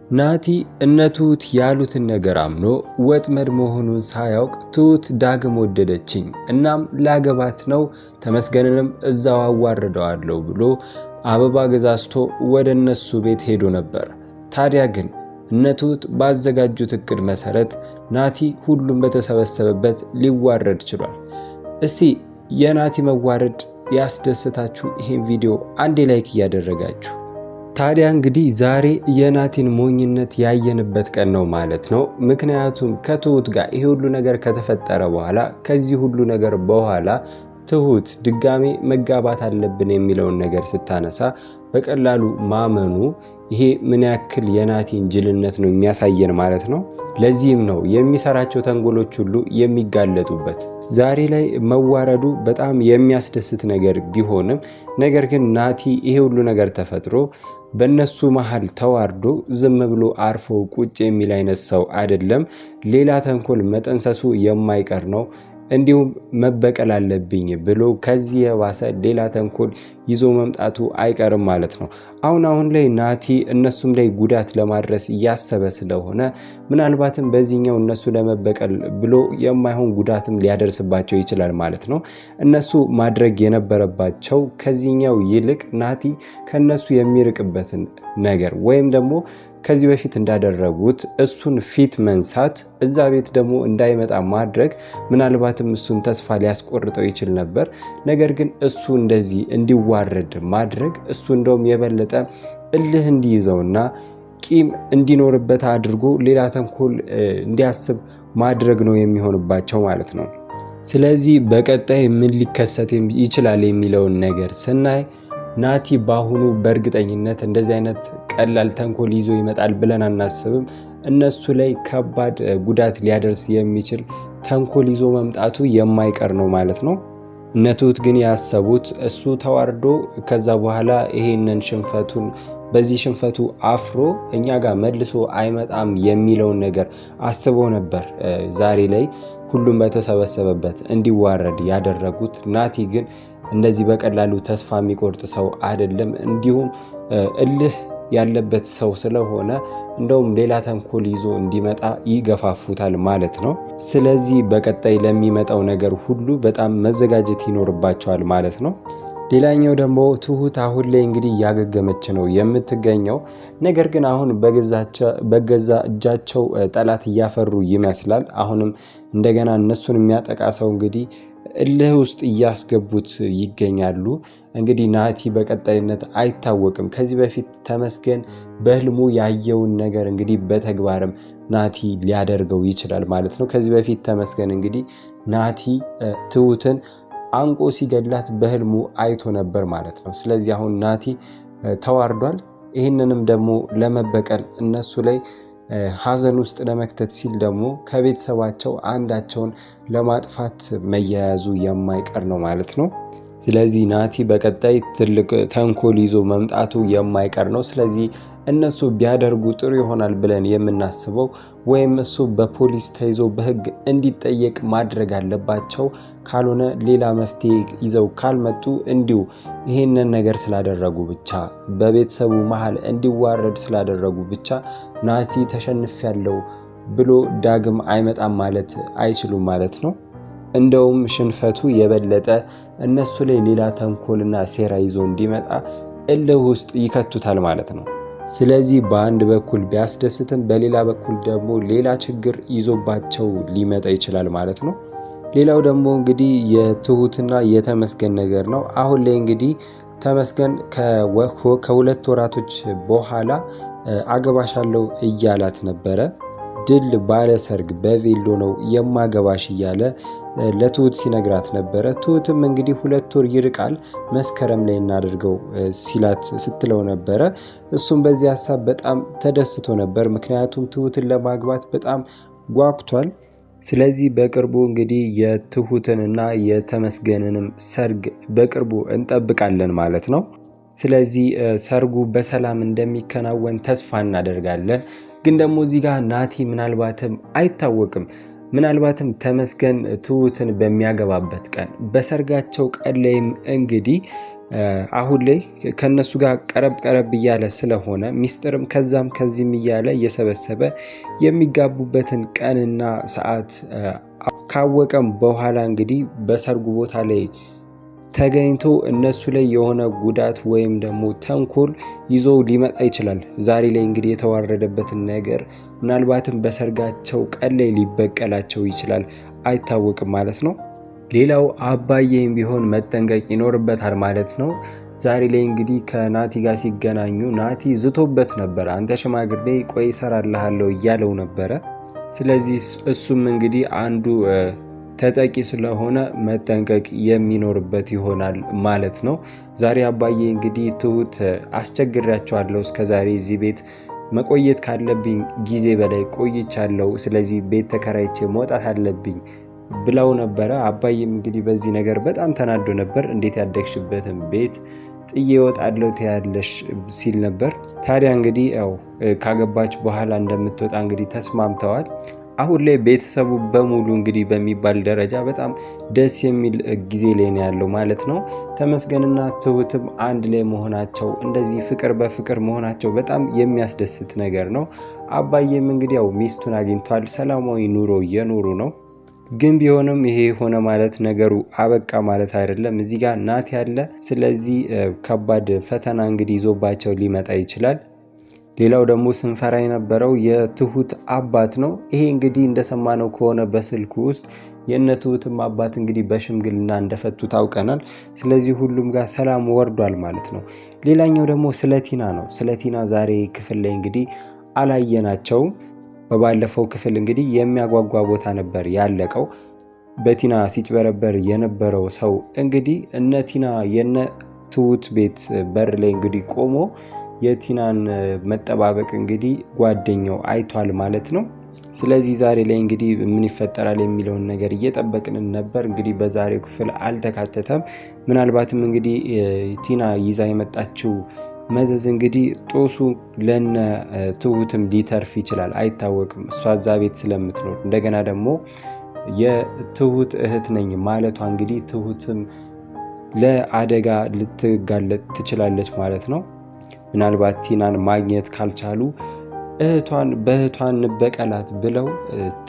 ናቲ እነ ትሁት ያሉትን ነገር አምኖ ወጥመድ መሆኑን ሳያውቅ ትሁት ዳግም ወደደችኝ፣ እናም ላገባት ነው፣ ተመስገንንም እዛው አዋርደዋለሁ ብሎ አበባ ገዛዝቶ ወደ እነሱ ቤት ሄዶ ነበር። ታዲያ ግን እነ ትሁት ባዘጋጁት እቅድ መሰረት ናቲ ሁሉም በተሰበሰበበት ሊዋረድ ችሏል። እስቲ የናቲ መዋረድ ያስደሰታችሁ ይሄን ቪዲዮ አንዴ like እያደረጋችሁ። ታዲያ እንግዲህ ዛሬ የናቲን ሞኝነት ያየንበት ቀን ነው ማለት ነው። ምክንያቱም ከትሁት ጋር ይሄ ሁሉ ነገር ከተፈጠረ በኋላ፣ ከዚህ ሁሉ ነገር በኋላ ትሁት ድጋሜ መጋባት አለብን የሚለውን ነገር ስታነሳ በቀላሉ ማመኑ ይሄ ምን ያክል የናቲን ጅልነት ነው የሚያሳየን ማለት ነው። ለዚህም ነው የሚሰራቸው ተንኮሎች ሁሉ የሚጋለጡበት። ዛሬ ላይ መዋረዱ በጣም የሚያስደስት ነገር ቢሆንም ነገር ግን ናቲ ይሄ ሁሉ ነገር ተፈጥሮ በእነሱ መሀል ተዋርዶ ዝም ብሎ አርፎ ቁጭ የሚል አይነት ሰው አይደለም። ሌላ ተንኮል መጠንሰሱ የማይቀር ነው። እንዲሁም መበቀል አለብኝ ብሎ ከዚህ የባሰ ሌላ ተንኮል ይዞ መምጣቱ አይቀርም ማለት ነው። አሁን አሁን ላይ ናቲ እነሱም ላይ ጉዳት ለማድረስ እያሰበ ስለሆነ ምናልባትም በዚህኛው እነሱ ለመበቀል ብሎ የማይሆን ጉዳትም ሊያደርስባቸው ይችላል ማለት ነው። እነሱ ማድረግ የነበረባቸው ከዚህኛው ይልቅ ናቲ ከእነሱ የሚርቅበትን ነገር ወይም ደግሞ ከዚህ በፊት እንዳደረጉት እሱን ፊት መንሳት፣ እዛ ቤት ደግሞ እንዳይመጣ ማድረግ ምናልባትም እሱን ተስፋ ሊያስቆርጠው ይችል ነበር። ነገር ግን እሱ እንደዚህ እንዲዋረድ ማድረግ እሱ እንደውም የበለጠ እልህ እንዲይዘውና ቂም እንዲኖርበት አድርጎ ሌላ ተንኮል እንዲያስብ ማድረግ ነው የሚሆንባቸው ማለት ነው። ስለዚህ በቀጣይ ምን ሊከሰት ይችላል የሚለውን ነገር ስናይ ናቲ በአሁኑ በእርግጠኝነት እንደዚህ አይነት ቀላል ተንኮል ይዞ ይመጣል ብለን አናስብም። እነሱ ላይ ከባድ ጉዳት ሊያደርስ የሚችል ተንኮል ይዞ መምጣቱ የማይቀር ነው ማለት ነው። እነ ትሁት ግን ያሰቡት እሱ ተዋርዶ ከዛ በኋላ ይሄንን ሽንፈቱን በዚህ ሽንፈቱ አፍሮ እኛ ጋር መልሶ አይመጣም የሚለውን ነገር አስበው ነበር ዛሬ ላይ ሁሉም በተሰበሰበበት እንዲዋረድ ያደረጉት። ናቲ ግን እንደዚህ በቀላሉ ተስፋ የሚቆርጥ ሰው አይደለም። እንዲሁም እልህ ያለበት ሰው ስለሆነ እንደውም ሌላ ተንኮል ይዞ እንዲመጣ ይገፋፉታል ማለት ነው። ስለዚህ በቀጣይ ለሚመጣው ነገር ሁሉ በጣም መዘጋጀት ይኖርባቸዋል ማለት ነው። ሌላኛው ደግሞ ትሁት አሁን ላይ እንግዲህ እያገገመች ነው የምትገኘው። ነገር ግን አሁን በገዛ እጃቸው ጠላት እያፈሩ ይመስላል። አሁንም እንደገና እነሱን የሚያጠቃ ሰው እንግዲህ እልህ ውስጥ እያስገቡት ይገኛሉ። እንግዲህ ናቲ በቀጣይነት አይታወቅም። ከዚህ በፊት ተመስገን በህልሙ ያየውን ነገር እንግዲህ በተግባርም ናቲ ሊያደርገው ይችላል ማለት ነው። ከዚህ በፊት ተመስገን እንግዲህ ናቲ ትሁትን አንቆ ሲገድላት በህልሙ አይቶ ነበር ማለት ነው። ስለዚህ አሁን ናቲ ተዋርዷል። ይህንንም ደግሞ ለመበቀል እነሱ ላይ ሀዘን ውስጥ ለመክተት ሲል ደግሞ ከቤተሰባቸው አንዳቸውን ለማጥፋት መያያዙ የማይቀር ነው ማለት ነው። ስለዚህ ናቲ በቀጣይ ትልቅ ተንኮል ይዞ መምጣቱ የማይቀር ነው። ስለዚህ እነሱ ቢያደርጉ ጥሩ ይሆናል ብለን የምናስበው ወይም እሱ በፖሊስ ተይዞ በሕግ እንዲጠየቅ ማድረግ አለባቸው። ካልሆነ ሌላ መፍትሄ ይዘው ካልመጡ እንዲሁ ይሄንን ነገር ስላደረጉ ብቻ፣ በቤተሰቡ መሀል እንዲዋረድ ስላደረጉ ብቻ ናቲ ተሸንፊያለሁ ብሎ ዳግም አይመጣም ማለት አይችሉም ማለት ነው። እንደውም ሽንፈቱ የበለጠ እነሱ ላይ ሌላ ተንኮልና ሴራ ይዞ እንዲመጣ እልህ ውስጥ ይከቱታል ማለት ነው። ስለዚህ በአንድ በኩል ቢያስደስትም በሌላ በኩል ደግሞ ሌላ ችግር ይዞባቸው ሊመጣ ይችላል ማለት ነው። ሌላው ደግሞ እንግዲህ የትሁትና የተመስገን ነገር ነው። አሁን ላይ እንግዲህ ተመስገን ከ2 ወራቶች በኋላ አገባሻለሁ እያላት ነበረ። ድል ባለ ሰርግ በቬሎ ነው የማገባሽ እያለ ለትሁት ሲነግራት ነበረ። ትሁትም እንግዲህ 2 ወር ይርቃል፣ መስከረም ላይ እናደርገው ሲላት ስትለው ነበረ። እሱም በዚህ ሀሳብ በጣም ተደስቶ ነበር። ምክንያቱም ትሁትን ለማግባት በጣም ጓጉቷል። ስለዚህ በቅርቡ እንግዲህ የትሁትንና የተመስገንንም ሰርግ በቅርቡ እንጠብቃለን ማለት ነው። ስለዚህ ሰርጉ በሰላም እንደሚከናወን ተስፋ እናደርጋለን። ግን ደግሞ እዚህ ጋር ናቲ ምናልባትም አይታወቅም፣ ምናልባትም ተመስገን ትሁትን በሚያገባበት ቀን በሰርጋቸው ቀን ላይም እንግዲህ አሁን ላይ ከነሱ ጋር ቀረብ ቀረብ እያለ ስለሆነ ሚስጥርም ከዛም ከዚህም እያለ እየሰበሰበ የሚጋቡበትን ቀንና ሰዓት ካወቀም በኋላ እንግዲህ በሰርጉ ቦታ ላይ ተገኝቶ እነሱ ላይ የሆነ ጉዳት ወይም ደግሞ ተንኮል ይዞ ሊመጣ ይችላል። ዛሬ ላይ እንግዲህ የተዋረደበትን ነገር ምናልባትም በሰርጋቸው ቀን ላይ ሊበቀላቸው ይችላል፣ አይታወቅም ማለት ነው። ሌላው አባዬም ቢሆን መጠንቀቅ ይኖርበታል ማለት ነው። ዛሬ ላይ እንግዲህ ከናቲ ጋር ሲገናኙ ናቲ ዝቶበት ነበር። አንተ ሽማግሌ ቆይ እሰራልሃለሁ እያለው ነበረ። ስለዚህ እሱም እንግዲህ አንዱ ተጠቂ ስለሆነ መጠንቀቅ የሚኖርበት ይሆናል ማለት ነው። ዛሬ አባዬ እንግዲህ ትሁት አስቸግሬያቸዋለሁ፣ እስከዛሬ እዚህ ቤት መቆየት ካለብኝ ጊዜ በላይ ቆይቻለሁ፣ ስለዚህ ቤት ተከራይቼ መውጣት አለብኝ ብለው ነበረ። አባዬም እንግዲህ በዚህ ነገር በጣም ተናዶ ነበር። እንዴት ያደግሽበትን ቤት ጥዬ እወጣለሁ ትያለሽ ሲል ነበር። ታዲያ እንግዲህ ያው ካገባች በኋላ እንደምትወጣ እንግዲህ ተስማምተዋል። አሁን ላይ ቤተሰቡ በሙሉ እንግዲህ በሚባል ደረጃ በጣም ደስ የሚል ጊዜ ላይ ነው ያለው ማለት ነው። ተመስገንና ትሁትም አንድ ላይ መሆናቸው እንደዚህ ፍቅር በፍቅር መሆናቸው በጣም የሚያስደስት ነገር ነው። አባዬም እንግዲህ ያው ሚስቱን አግኝቷል። ሰላማዊ ኑሮ እየኖሩ ነው። ግን ቢሆንም ይሄ ሆነ ማለት ነገሩ አበቃ ማለት አይደለም። እዚህ ጋር ናቲ ያለ፣ ስለዚህ ከባድ ፈተና እንግዲህ ይዞባቸው ሊመጣ ይችላል። ሌላው ደግሞ ስንፈራ የነበረው የትሁት አባት ነው። ይሄ እንግዲህ እንደሰማነው ከሆነ በስልኩ ውስጥ የእነ ትሁትም አባት እንግዲህ በሽምግልና እንደፈቱ ታውቀናል። ስለዚህ ሁሉም ጋር ሰላም ወርዷል ማለት ነው። ሌላኛው ደግሞ ስለ ቲና ነው። ስለ ቲና ዛሬ ክፍል ላይ እንግዲህ አላየናቸውም። በባለፈው ክፍል እንግዲህ የሚያጓጓ ቦታ ነበር ያለቀው። በቲና ሲጭበረበር የነበረው ሰው እንግዲህ እነ ቲና የነ ትሁት ቤት በር ላይ እንግዲህ ቆሞ የቲናን መጠባበቅ እንግዲህ ጓደኛው አይቷል ማለት ነው። ስለዚህ ዛሬ ላይ እንግዲህ ምን ይፈጠራል የሚለውን ነገር እየጠበቅን ነበር። እንግዲህ በዛሬው ክፍል አልተካተተም። ምናልባትም እንግዲህ ቲና ይዛ የመጣችው መዘዝ እንግዲህ ጦሱ ለነ ትሁትም ሊተርፍ ይችላል፣ አይታወቅም። እሷ እዛ ቤት ስለምትኖር እንደገና ደግሞ የትሁት እህት ነኝ ማለቷ እንግዲህ ትሁትም ለአደጋ ልትጋለጥ ትችላለች ማለት ነው። ምናልባት ቲናን ማግኘት ካልቻሉ እህቷን በእህቷን እንበቀላት ብለው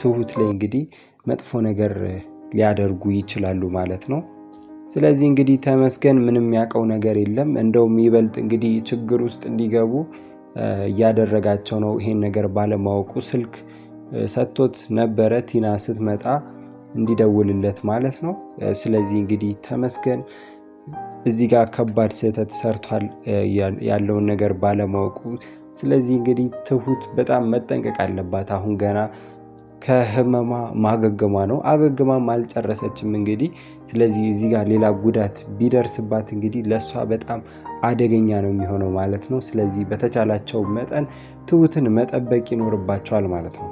ትሁት ላይ እንግዲህ መጥፎ ነገር ሊያደርጉ ይችላሉ ማለት ነው። ስለዚህ እንግዲህ ተመስገን ምንም ያውቀው ነገር የለም። እንደውም ይበልጥ እንግዲህ ችግር ውስጥ እንዲገቡ እያደረጋቸው ነው። ይሄን ነገር ባለማወቁ ስልክ ሰጥቶት ነበረ ቲና ስትመጣ እንዲደውልለት ማለት ነው። ስለዚህ እንግዲህ ተመስገን እዚህ ጋር ከባድ ስህተት ሰርቷል ያለውን ነገር ባለማወቁ። ስለዚህ እንግዲህ ትሁት በጣም መጠንቀቅ አለባት። አሁን ገና ከህመማ ማገገሟ ነው። አገግማም አልጨረሰችም እንግዲህ። ስለዚህ እዚህ ጋር ሌላ ጉዳት ቢደርስባት እንግዲህ ለእሷ በጣም አደገኛ ነው የሚሆነው ማለት ነው። ስለዚህ በተቻላቸው መጠን ትሁትን መጠበቅ ይኖርባቸዋል ማለት ነው።